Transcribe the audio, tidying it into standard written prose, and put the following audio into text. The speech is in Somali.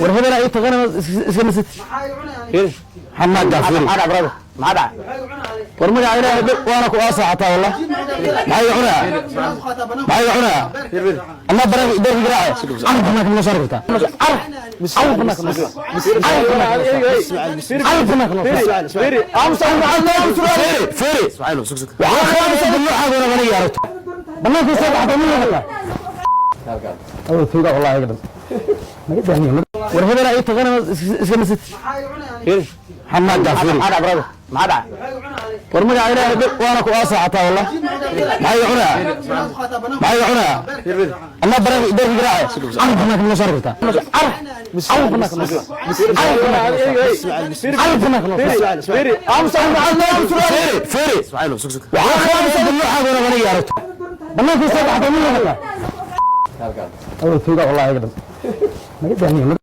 War hebel ay tagana iska nasit. Xamaad fiiri. Maxaa dhac, brother? Maxaa dhac? War magaca Ilaahay, waana ku aasa xataa wallah. Maxay cunaa? Maxay cunaa? Ama bare darbi garaace. Carab banaanka ma soo kartaa? Carab. Carab banaanka ma soo. Carab banaanka. Carab banaanka ma soo. Fiiri. Aamus fiiri. Fiiri. Ismaaciil, sug sug. Waxaa khaamisa nooca goona baniga aragto. Banaanka soo baxda ma laga. Awal tuuga wallahi gadan. Naga daaniyo. War hebel ay tagana iska nasit. Xamaad fiiri. Maxaa dhac, brother? Maxaa dhac? War magaca Ilaahay, waana ku aasa xataa wallah. Maxay cunaa? Maxay cunaa? Ama bare darbi garaace. Carab banaanka ma soo kartaa? Carab. Carab banaanka ma soo. Carab banaanka. Carab banaanka ma soo. Fiiri. Aamus fiiri. Fiiri. Ismaaciil, sug sug. Waxaa khaamisa nooca goona baniga aragto. Banaanka soo baxda ma laga. Awal tuuga wallahi gadan. Naga daaniyo.